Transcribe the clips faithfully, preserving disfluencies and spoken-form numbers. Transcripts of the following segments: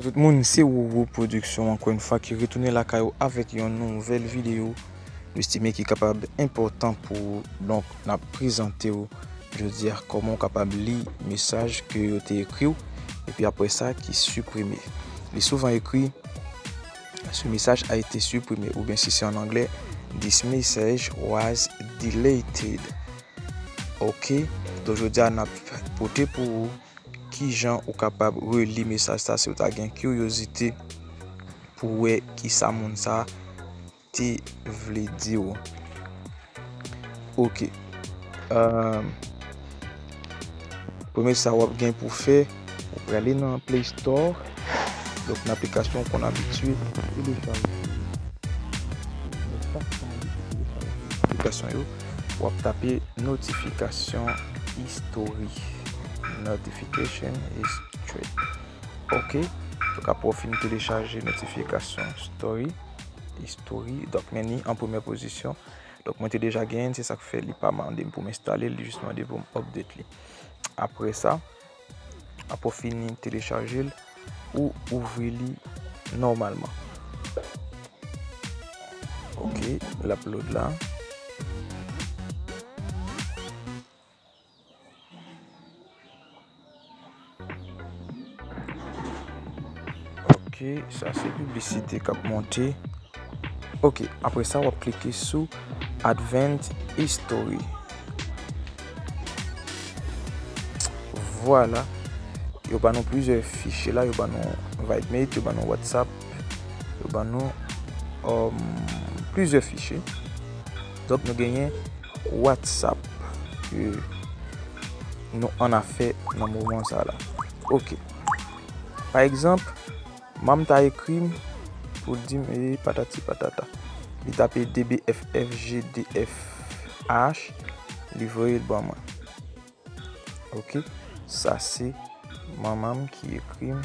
Tout moun, se Roro Production ankò yon fwa ki retounen lakay ou avèk yon nouvèl videyo nou estime ki kapab enpòtan pou ou. Donk, n ap prezante w jodi a kòman w kapab li mesaj ke yo te ekri w, epi apre sa ki siprime. Li souvan ekri, "Ce message a été supprimé," oubyen si se an anglè, "This message was deleted." Ok, donk jodi a n ap pote pou ou kijan ou kapab reli mesaj sa si w ta gen kiryozite pou wè kisa moun sa te vle di w. Ok. Euh, premye sa w ap gen pou fè, ou prale nan Play Store. Donk, nan aplikasyon w konn abitye telechaje. Aplikasyon yo, w ap tape notifikasyon history. Notification history. Ok. Donk, apre w fin telechaje notifikasyon story, history, donk, men ni an premyè pozisyon. Donk, mwen te deja genyen l, se sa k fè li pa mande m pou m enstale l, li jis mande pou m update li. Apre sa, apre w fini telechaje l, ou ouvri li nòmalman. Ok, l ap load la. Ok, sa se piblisite k ap monte. Ok, apre sa, w ap klike sou Advanced History. Vwala. Yo ba nou plizyè fichye la, yo ba nou Vibemate, yo ba nou WhatsApp, yo ba nou, um, plizyè fichye. Donk, nou genyen WhatsApp ke nou annafè nan moman sa la. Ok. Pa egzanp, manm ta ekri m pou l di m, e patati patata. Li tape D B F F G D F H, li voye l ban mwen. Ok, sa se manman m ki ekri m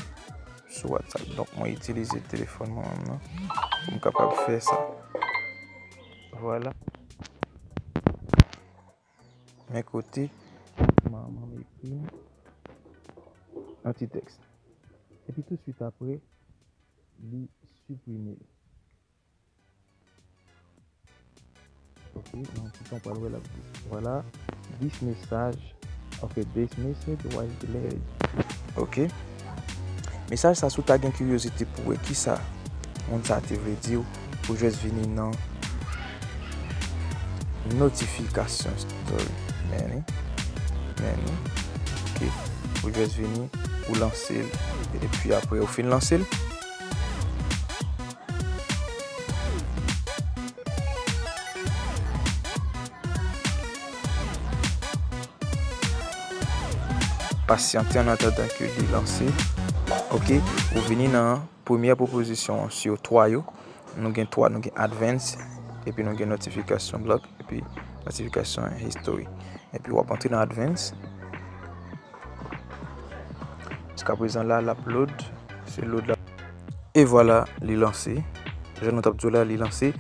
sou WhatsApp. Donk, mwen itilize telefòn manman m nan pou m kapab fè sa. Vwala. Men kote manman m ekri m yon ti tèks. Epi tousuit apre, li siprime l. Ok, nan ti tan pral wè l ap di. Vwala, this message, ok, this message was deleted. Ok. Mesaj sa, si w ta gen kiryozite pou wè kisa moun sa te vle di w, ou jis vini nan notifikasyon story. Men li. Men li. Ok. Ou jis vini, ou lanse l. Epi apre, ou fin lanse l. Pasyante an atandan ke li lanse. Ok, ou vini nan premyè pwopozisyon an sou twa yo. Nou gen twa, nou gen Advance, epi nou gen notifikasyon block, epi notifikasyon history. Epi w ap antre nan Advance. Jiskaprezan la, l ap load, se load la. E vwala, li lanse. Jan nou t ap di w la, li lanse.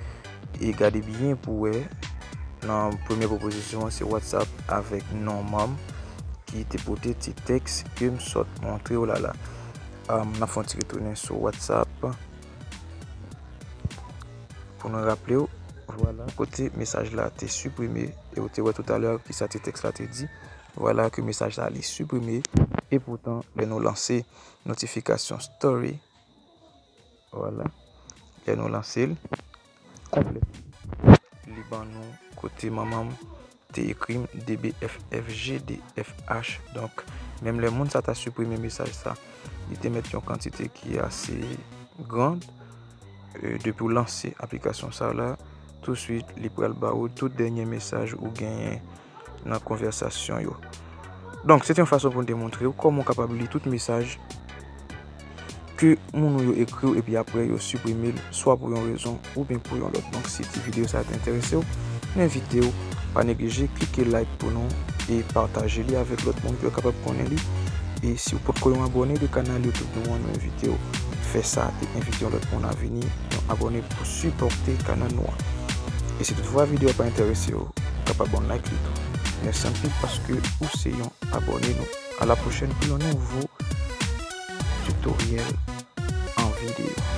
E gade byen pou w wè, nan premyè pwopozisyon an, se WhatsApp avèk non manm ki te pote ti tèks ke m sot montre w la la. Am, n ap fè yon ti retounen sou WhatsApp pou nou raple w. Vwala, kote mesaj la te siprime, e ou te wè toutalè kisa ti tèks la te di. Vwala ke mesaj la li siprime. E poutan, lè nou lanse notifikasyon story, vwala, lè nou lanse l, konplèt, li ban nou kote manman m te ekri m D B F F G D F H. Donk, menm lè moun sa ta siprime mesaj sa, li te mèt yon kantite ki ase grand. E, depi w lanse aplikasyon sa la, touswit, li pral ba ou tout dènye mesaj ou genyen nan konvèsasyon yo. Donk, se te yon fason pou n te montre w kòman w kapab li tout mesaj ke moun ou yo ekri w epi apre yo siprime l, swa pou yon rezon oubyen pou yon lòt. Donk, si ti videyo sa a te enterese w, m envite w, pa neglije klike like pou nou e pataje li avèk lòt moun pou yo kapab konnen li. E si w potko yon abòne de kanal YouTube nou an, nou envite w fè sa e envite yon lòt moun a vini yon abòne pou sipòte kanal nou an. E si toutfwa videyo a pa enterese w, ou kapab ban like li tou. Mèsi anpil paske ou se yon abòne nou. A la pwochèn pou yon nouvo tutoriel. videyo.